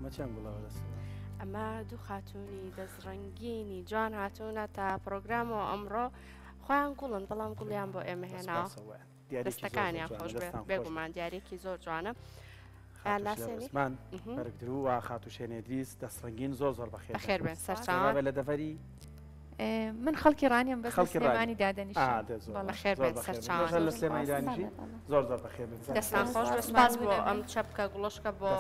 ئەمە چیان گوڵە بەدەستەوە؟ ئەمە دوو خاتوونی دەستڕەنگینی جوان هاتوونە تا پرۆگرامەوە ئەمڕۆ خۆیان گوڵن بەڵام گوڵیان بۆ ئێمە هێناوە. دەستەکانیان خۆش بێ بێگومان دیارێکی زۆر جوانە. ناسێنی بەرگدرو و خاتوو شێنێ دریس دەستڕەنگین زۆر زۆر بەخێر بەخێر بێن سەرچاوە لە دەڤەری من خەڵکی ڕانیەم بەس خەڵکی سلێمانی دادەنیشم بەخێر بێن سەرچاوە لە سلێمانی دانیشی زۆر زۆر بەخێر بێن دەستان خۆش بێ سپاس بۆ ئەم چەپکە گوڵۆشکە بۆ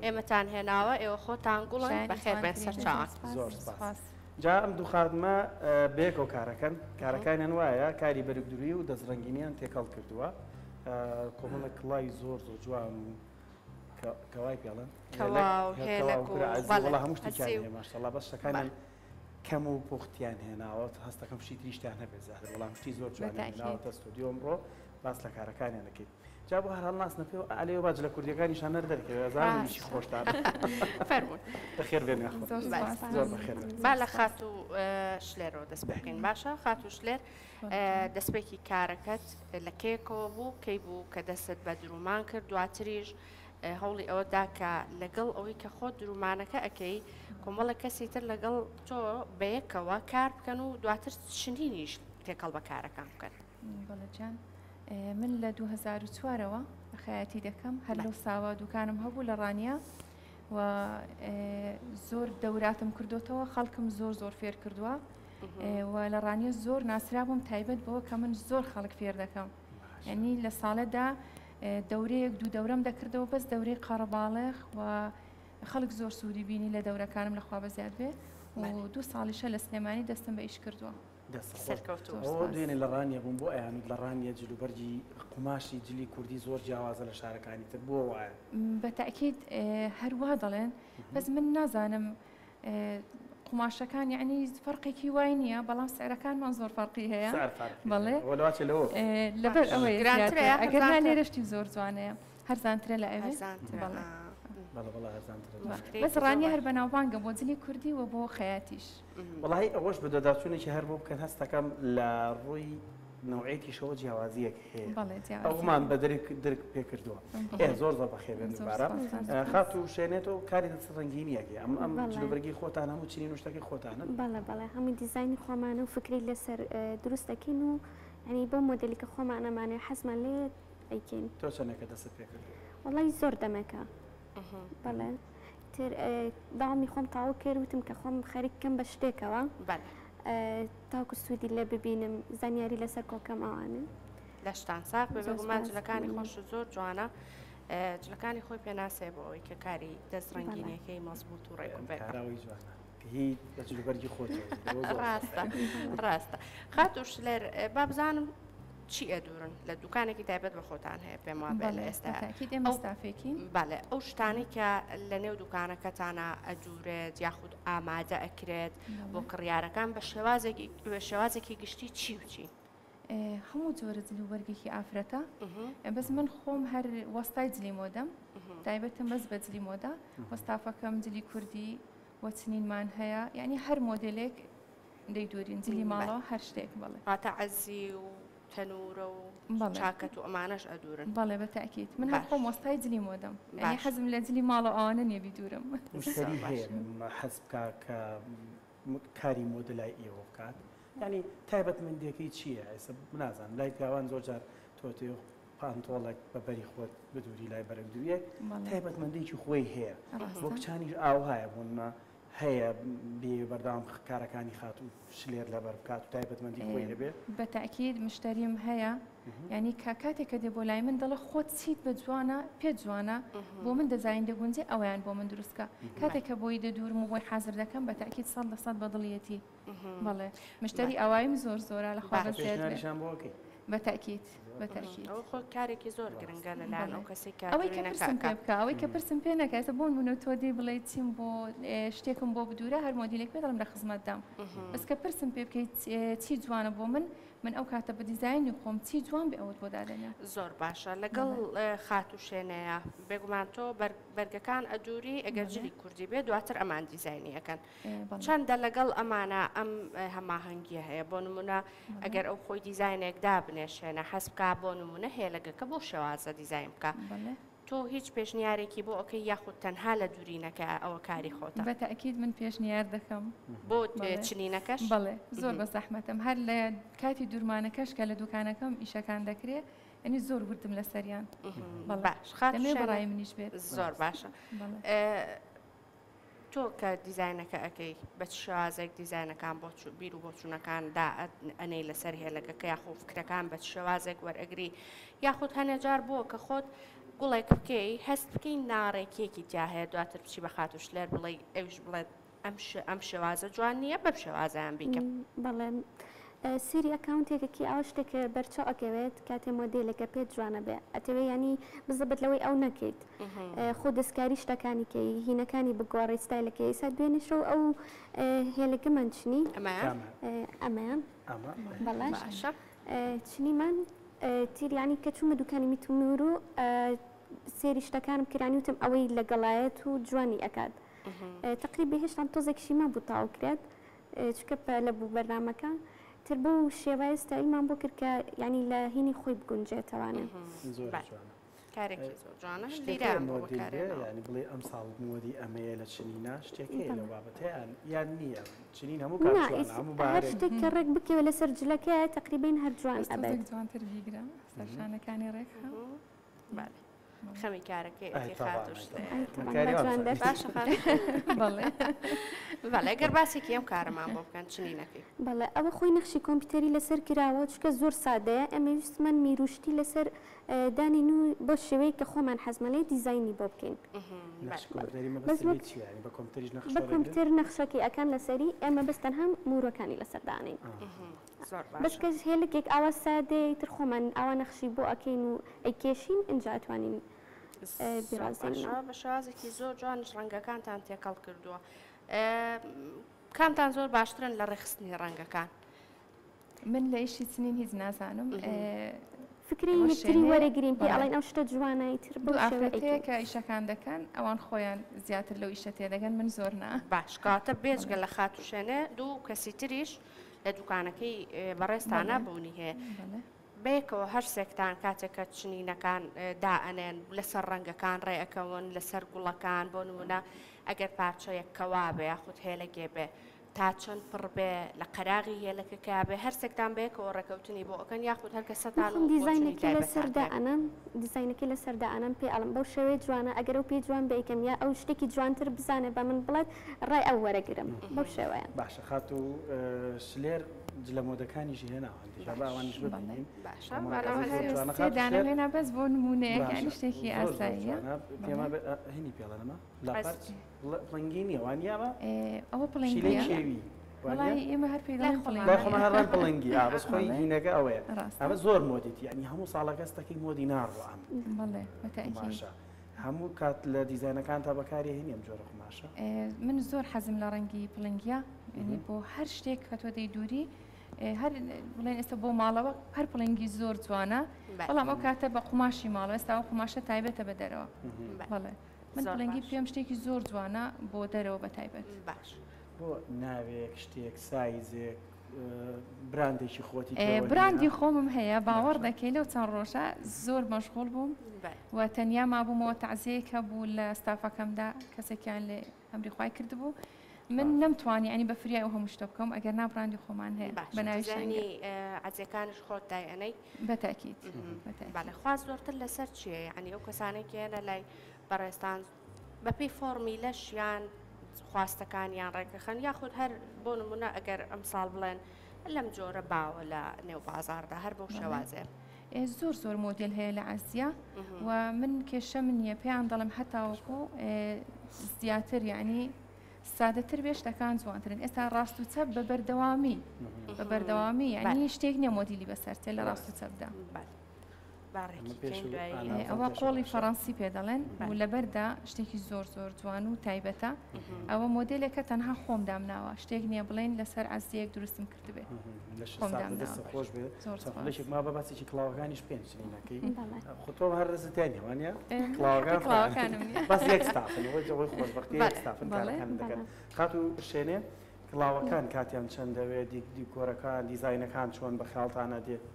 ئێمەتان هێناوە ئێوە خۆتان گوڵن بەخێر بێن سەرچاوان زۆر سپاس جا ئەم دوو خاتمە بەیەکەوە کارەکەن کارەکانیان وایە کاری بەرگدروی و دەستڕەنگینیان تێکەڵ کردووە کۆمەڵە کڵاوی زۆر زۆر جوان و کەوای پێڵن هەموو شتێکیان هەیە ماشەڵڵا بەس شتەکانیان کەم و پوختیان هێناوە هەستەکەم شتی تریشتیان هەبێت زیاتر بەڵام شتی زۆر جوان هێناوەتە ستۆدیۆ ئەمڕۆ باس لە کارەکانیان دەکەین جا بۆ هەر هەڵناسنە پێ ئەلێ با جلە کوردیەکانیشان نەر دەرکەوێ ئەزانم ئیشی خۆشتان فەرموون بەخێر بێن یاخوا زۆر بەخێر بێن با لە خاتوو شلێرەوە دەست پێ بکەین باشە خاتوو شلێر دەستپێکی کارەکەت لە کێکەوە بوو کەی بوو کە دەستت بە درومان کرد دواتریش هەوڵی ئەوە دا کە لەگەڵ ئەوەی کە خۆت درومانەکە ئەکەی کۆمەڵێک کەسی تر لەگەڵ تۆ بەیەکەوە کار بکەن و دواتر چنینیش تێکەڵ بە کارەکان بکەن. بەڵێ جان من لە 2004ەوە خەیاتی دەکەم هەر لەو ساوە دوکانم هەبوو لە ڕانیە و زۆر دەوراتم کردوتەوە خەڵکم زۆر زۆر فێر کردووە و لە ڕانیە زۆر ناسرابووم تایبەت بەوە کە من زۆر خەڵک فێر دەکەم یعنی لە ساڵەدا دەورەیەک دوو دەورەم دەکردەوە بەس دەورەی قەڕەباڵغ و خەڵک زۆر سوودی بینی لە دەورەکانم لە خوا بەزیاد بێ و دوو ساڵیشە لە سلێمانی دەستم بە ئیش کردووە. دەست خۆش. ئەوە دوێنێ لە ڕانیە بووم بۆ ئەیانوت لە ڕانیە جلوبەرگی قوماشی جلی کوردی زۆر جیاوازە لە شارەکانی تر بۆ وایە؟ بە تەئکید هەر وا دەڵێن بەس من نازانم قوماشەکان یعنی فەرقێکی وای نییە بەڵام سعرەکانمان زۆر فەرقی هەیە بەڵێ لەبەر ئەوەی ئەگەر نا لێرە شتی زۆر جوانەیە هەرزانترە لە ئەوێ بەس ڕانیە هەر بەناوبانگە بۆ جلی کوردی و بۆ خەیاتیش. وەڵاهی ئەوەش بەدواداچوونێکی هەر بۆ بکەن هەستەکەم لە ڕووی نەوعێتیشەوە جیاوازیەک هەیە ئەومان بە درک درک پێ کردووە ئێ زۆر زۆر بەخێر بێن دووبارە خاتوو شێنێتەوە کاری دەست ڕەنگینیەکەی ئەم ئەم جلوبەرگی خۆتان هەموو چنین و شتەکەی خۆتانن بەڵێ بەڵێ هەموو دیزاینی خۆمانە و فکری لەسەر دروست دەکەین و یعنی بەو مۆدێلی کە خۆمان ئەمانەوێ حەزمان لێ ئەیکەین. تۆ چەندێکە دەستت پێ کردووە؟ وەڵی زۆر دەمێکە بەڵێ تر داوامی خۆم تاو کرد وتم کە خۆم خەریک کەم بە شتێکەوە تاکو سوودی لێ ببینم زانیاری لەسەر کۆکەم ئەوانە. لەشتان ساغ بێ بێگومان جلەکانی خۆش زۆر جوانە جلەکانی خۆی پێناسەیە بۆ ئەوەی کە کاری دەست ڕەنگینەکەی مەزبوط و ڕێک بێت. جوانە هی بە جلوبەرگی خۆت ڕاستە ڕاستە خاتوو شلێر با بزانم چی ئەدورن لە دوکانێکی تایبەت بە خۆتان هەیە پێم وابێ لە ئێستا بەڵێ ئەو شتانەی کە لە نێو دوکانەکەتانە ئەدورێت یاخود ئامادە ئەکرێت بۆ کڕیارەکان بە شێوازێکی شێوازێکی گشتی چی و چی؟ هەموو جۆرە جل و بەرگێکی ئافرەتە بەس من خۆم هەر وەستای جلی مۆدەم تایبەتم بەس بە جلی مۆدە وەستافەکەم جلی کوردی وەچنینمان هەیە یعنی هەر مۆدلێک دەیدورین جلی ماڵەوە هەر شتێک بەڵێ. واتە عەزی و تەنورە و چاکەت و ئەمانەش ئەدورن؟ بەڵێ بە تەئکید من هەر خۆم وەستای جلی مۆدەم یانی حەزم لە جلی ماڵەوە ئەوانە نیە بیدورم. مشتەری هەیە حەز بکا کە کاری مۆدە لای ئێوە بکات یانی تایبەتمەندیەکەی چییە ئێستا نازانم لای پیاوان زۆر جار تۆ تێ پانتۆڵێک بە بەری خۆت بدوری لای بەرگ دوویەک تایبەتمەندێکی خۆی هەیە بۆ کچانیش ئاوهایە بوونمە هەیە بیەوێ بەردەوام کارەکانی خاتوو شلێر لەبەر بکات و تایبەتمەندی خۆی هەبێ؟ بە تەئکید مشتەریم هەیە یانی کە کاتێک کە دێ بۆ لای من دەڵێ خۆت چیت بە جوانە پێت جوانە بۆ من دەزانین دەگونجێ ئەوەیان بۆ من دروست کە کاتێک کە بۆی دەدورم و بۆی حازر دەکەم بە تەئکید 100% بە دڵیەتی بەڵێ مشتەری ئاواییم زۆر زۆرە لە خوا بەزیاد بێ. پێشنیاریشان بۆ ئەکەی؟ بە تەئکید بە تەئکید. ئەوە خۆ کارێکی زۆر گرنگە لەلایەن ئەو کەسەی کە ئەوەی کە پرسم پێ بکا ئەوەی کە پرسم پێ نەکا ئێستا بۆ نموونە تۆ دێی بڵێی چیم بۆ شتێکم بۆ بدوورە هەر مۆدیلێک پێ دەڵێم لە خزمەتدام بەس کە پرسم پێ بکەیت چی جوانە بۆ من من ئەو کاتە بە دیزاینی خۆم چی جوان بێ ئەوەت بۆ دادەنێم. زۆر باشە لەگەڵ خاتوو شێنەیە بێگومان تۆ بەرگەکان ئەدووری ئەگەر جلی کوردی بێ دواتر ئەمان دیزاینی ئەکەن چەندە لەگەڵ ئەمانە ئەم هەماهەنگیە هەیە بۆ نمونە ئەگەر ئەو خۆی دیزاینێک دابنێ شێنە حەز بکا بۆ نمونە هێلەگەکە بۆ شێوازە دیزاین بکە. تۆ هیچ پێشنیارێکی بۆ ئەکەی یاخود تەنها لە دورینەکە ئەوە کاری خۆتە؟ بە تەئکید من پێشنیار دەکەم. بۆ چنینەکەش؟ بەڵێ زۆر بە زەحمەتم هەر لە کاتی دورمانەکەش کە لە دوکانەکەم ئیشەکان دەکرێ یانی زۆر وردم لەسەریان. بەڵێ باش خاتوو دەمەوێ شێنە بە ڕای منیش بێت. زۆر باشە. بەڵێ. تۆ کە دیزاینەکە ئەکەی بە چ شێوازێک دیزاینەکان بۆ بیر و بۆچوونەکان دا ئەنێی لەسەر هێلەکەکە یاخۆ فکرەکان بە چ شێوازێک وەرئەگری یاخود هەنێ جار بووە کە خۆت گوڵێک بکەی هەست بکەی ناڕێکیەکی تیا هەیە دواتر بچی بە خاتوو شلێر بڵێی ئەویش بڵێت ئەم ئەم شێوازە جوان نییە بەم شێوازەیان بیکە. بەڵێ سەیری ئەکاونتێکەکی ئاوا شتێک بەرچاو ئەکەوێت کاتێ مۆدێلێکە پێت جوانە بێ ئەتەوێ یانی بزەبت لەوەی ئەو نەکەیت خۆ دەستکاری شتەکانی کەی هینەکانی بگۆڕی ستایلەکەی ئێستا دوێنێ شەو ئەو هێلەکەمان چنی ئەمەیان بەڵێ چنیمان تیر یانی کە چوومە دوکانی میتومور و سێری شتەکانم کرانی وتم ئەوەی لەگەڵایەت و جوانی ئەکات تقریبی هێشتان تۆزێکشی مابوو تاو کرێت چونکە پەلە بوو بەرنامەکە تر بەو شێوەیە ستایلمان بۆ کرد کە یانی لە هینی خۆی بگونجێتەوانێ. زۆر جوانە. کارێکی زۆر جوانە. شتێک هەیە مۆدیل بێ یانی بڵێ ئەمساڵ مۆدی ئەمەیە لە چنینا شتێک هەیە لەو بابەتەیان یان نییە چنین هەموو کات جوانە هەموو هەر بارێک شتێک کە ڕێک بکەوێ لەسەر جلەکە تەقریبەن هەر جوان بەس ئەبێت. تۆزێک جوانتر بیگرە سەر شانەکانی ڕێکخە. بەڵێ. خەمی کارەکەی ئەی ئەتی تەبعەن خاتوو ئەی شتێ. ئەی تەبعەن تەبعەن کاری بە وام جوان زانی. دەرچوو. باشە خاتوو. بەڵێ. بەڵێ گەر باسێکی ئەم کارەمان بۆ بکەن چنینەکەی. بەڵێ ئەوە خۆی نەخشی کۆمپیوتەری لەسەر کراوە چونکە زۆر سادەیە ئێمە ویستمان میروشتی لەسەر دانێین و بەو شێوەیەی کە خۆمان حەزمان لێیە دیزاینی بۆ بکەین. نەخشی کۆمپیوتەری بەس مەبەستت وەک لێی چییە یانی بە کۆمپیوتەریش نەخش بە وەرەگرن؟ کۆمپیوتەر نەخشەکەی ئەکەن لەسەری ئێمە بەس تەنها موروەکانی لەسەر دانێین. زۆر بەس باشە. کە هێلکێک ئاوا سادەیە ئیتر خۆمان ئاوا نەخشی بۆ ئەکەین و ئەیکێشین ئینجا ئەتوانین زۆر بیڕازێنینەوە. باشە بە شێوازێکی زۆر جوانیش ڕەنگەکانتان تێکەڵ کردووە. کامتان زۆر باشترن لە ڕێکخستنی ڕەنگەکان؟ من لە ئیشی چنین هیچ نازانم. فکری یەکتری وەرەگرین پێی ئەڵێن ئەو شتە جوانە ئیتر بەو دوو شێوە ئافرەت هەیە ئەیکەین. کە ئیشەکان دەکەن ئەوان خۆیان زیاتر لەو ئیشە تێدەگەن من زۆر نا. باش کەواتە بێجگە لە خاتوو شێنێ دوو کەسی تریش لە دوکانەکەی بەڕێزتانا بوونی هەیە. بەیەکەوە هەرسێکتان کاتێک کە چنینەکان دائەنێن لەسەر ڕەنگەکان ڕێ ئەکەون لەسەر گوڵەکان بۆ نمونە ئەگەر پارچەیەک کەوا بێ یاخود هێلەگێ بێ تا چەند پڕ بێ لە قەراغی هێلەکەکە بێ هەرسێکتان بەیەکەوە ڕێکەوتنی بۆ ئەکەن یاخود هەر کەسەتان من و خۆم بۆچوونی دیزاینەکەی لەسەر تایبەتتان هەیە؟ دائەنەم دیزاینەکەی لەسەر دائەنەم پێی ئەڵێم بەو شێوەیە جوانە ئەگەر ئەو پێی جوان بێ ئەیکەم یا ئەو شتێکی جوانتر بزانێ بە من بڵێت ڕای ئەو وەرەگرم بەو شێوەیە. باشە خاتوو شلێر جلە مۆدەکانیشی هێناوە هەندێک با ئەوانیش ببینین. باشە ئەمە با زۆر لەوانەیە جوانە سێ خاتوو دانەم شلێر. هێنا بەس بۆ نموونەیەک باشە یانی شتێکی زۆر زۆر ئاساییە. جوانە پێمان بێ هینی پێڵێن ئەمە لاپەرچ پڵنگی نییە وانییە ئەمە؟ ئەوە شیلەی پڵنگییە. کێوی وانییە؟ وەڵاهی ئێمە هەر پێی دەڵێن پڵنگی. لای خۆمان هەر ڕەنگ پڵنگی ئا بەس خۆی هینەکە ئەوەیە. ڕاستە. ئەمە زۆر مۆدیتی یعنی هەموو ساڵەکە ستەکەی مۆدی ناڕوا ئەم. بەڵێ بە تەئکید. قوماشە هەموو کات لە دیزاینەکانتا بەکاری هێنی ئەم جۆرە قوماشە؟ من زۆر حەزم لە ڕەنگی پڵنگیە یعنی بۆ هەر شتێک کە تۆ دەیدووری هەر بڵێن ئێستا بۆ ماڵەوە هەر پڵنگی زۆر جوانە بەڵام ئەو کاتە بە قوماشی ماڵەوە ئێستا ئەو قوماشە تایبەتە بە دەرەوە بەڵێ من پڵنگی پێم شتێکی زۆر جوانە بۆ دەرەوە بە تایبەت. باش. بۆ ناوێک شتێک سایزێک براندێکی خۆتی پێوە نییە؟ براندی خۆمم هەیە باوەڕ دەکەی لەو چەند ڕۆژە زۆر مەشغوڵ بووم و تەنیا مابوومەوە تەعزیەیەک هەبوو لە ستافەکەمدا کەسێکیان لێ ئەمری خوای کردبوو من نەمتوانی ینی بە فریای ئەو هەموو شتە بکەم ئەگەر نا براندی خۆمان هەیە بە ناوی شەنگە. عەزیەکانیش خۆت دایئەنەی؟ بە تاکید بە تاکید. بەڵێ خواست زۆرتر لەسەر چییە یعنی ئەو کەسانەی کە یەنە لای بەڕێزتان بەپێی فۆڕمی لەش یان خواستەکانیان ڕێکەخەن یاخود هەر بۆ نمونە ئەگەر ئەمساڵ بڵێن لەم جۆرە باوە لە نێو بازاڕدا هەر بەو شێوازەیە. زۆر زۆر مۆدێل هەیە لە عەزیە و من کێشەم نییە پێیان دەڵێم هەتاوەکو زیاتر یعنی سادەتر بێ شتەکان جوانترن ئێستا ڕاست و چەپ بە بەردەوامی بە بەردەوامی یعنی شتێک نییە مۆدیلی بەسەر تێ لە ڕاست و چەپدا. ئەوە قۆڵی فەڕەنسی پێ دەڵێن و لەبەردا شتێکی زۆر زۆر جوان و تایبەتە ئەوە مۆدێلێکە تەنها خۆم دامناوە شتێک نییە بڵێن لەسەر عەزیەک دروستم کردبێ خۆم دامناوە خۆش بێ زۆر ما بە باسێکی کڵاوەکانیش بکەین چنینەکەی خۆ تۆ هەر دەستت نییە وانە کڵاوەکانم بەس یەک ستافن ئەوەی خۆشبەختی یەک ستافن کارەکان دەکەن خاتوو شێنێ کڵاوەکان کاتیان چەند دەوێت دیکۆرەکان دیزاینەکان چۆن بە خیاڵتانە دێت؟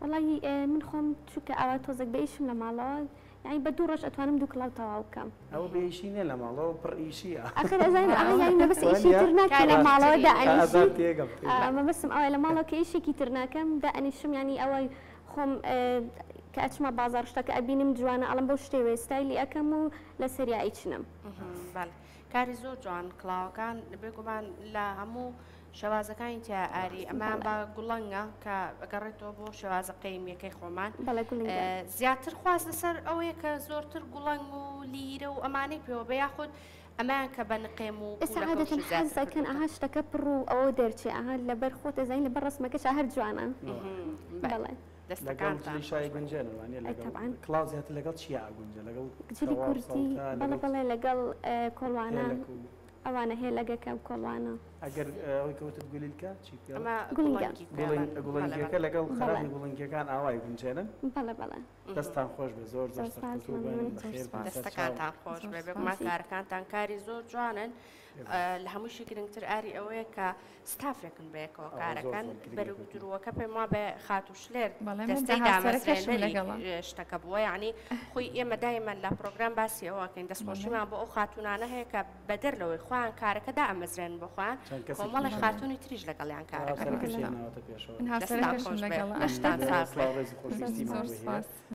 وەڵاهی من خۆم چونکە ئاوا تۆزێک بە ئیشم لە ماڵەوە یانی بە دوو ڕۆژ ئەتوانم دوو کڵاو تەواو بکەم. ئەوە بێ ئیشی نیە لە ماڵەوە پڕ ئیشیە. ئاخر ئەزانم ئەها یانی مەبەست ئیشی تر ناکەی لە ماڵەوە دائەنیشی مەبەستم ئەوەیە لە ماڵەوە کە ئیشێکی تر ناکەم دائەنیشم یانی ئەوەی خۆم کە ئەچمە بازاڕ شتەکە ئەبینم جوانە ئەڵێم بەو شتەوێ ستایلی ئەکەم و لەسەریا ئەیچنم. بەڵێ کاری زۆر جوان کڵاوەکان بێگومان لە هەموو شێوازەکانی تیا ئاری ئەمە بە گوڵەنگە کە ئەگەڕێتەوە بۆ شێوازە قەیمیەکەی خۆمان زیاتر خواست لەسەر ئەوەیە کە زۆرتر گوڵەنگ و لیرە و ئەمانەی پێوە بە یاخود ئەمەیان کە بە نقێم و ئێستا عادەتەن حەز ئەکەن ئەها شتەکە پڕ و ئەوە دەرچێ ئەها لەبەر خۆت ئەزانی لەبەر ڕەسمەکەشا هەر جوانە بەڵێ. لەگەڵ جلی شای گونجێنن وانیە لەگەڵ کڵاو زیاتر لەگەڵ چیا ئەگونجێ لەگەڵ جلی کوردی بەڵێ بەڵێ لەگەڵ کۆڵوانە ئەوانە هێلەگەکە و کۆڵوانە. ئەگەر ئەوەی کە وتت گولیلکە چی پێ ئەمە گوڵینگە گوڵنگەکە لەگەڵ خەرامی گوڵنگەکان ئاوای گونجێنن بەڵێ بەڵێ. دەستتان خۆش بێ زۆر زۆر سەرکەوتوو بن بەخێر بن دەستەکانتان خۆش بێ بێگومان کارەکانتان کاری زۆر جوانن لە هەمووشی گرنگتر ئاری ئەوەیە کە ستافێکن بەیەکەوە کارەکەن بەرگ درووەکە پێم وابێ خاتوو شلێر دەستەی دامەزرێنەری شتەکە بووە یعنی خۆی ئێمە دایمەن لە پرۆگرام باسی ئەوەکەین دەستخۆشیمان بۆ ئەو خاتوونانە هەیە کە بەدەر لەوەی خۆیان کارەکە دامەزرێن بۆ خۆیان کۆمەڵی خاتوونی تریش لەگەڵیان کارەکە. هاوسەرەکەشیان ناوەتە پێشەوە. دەستتان خۆش بێ. لەشتان ساغ بێ.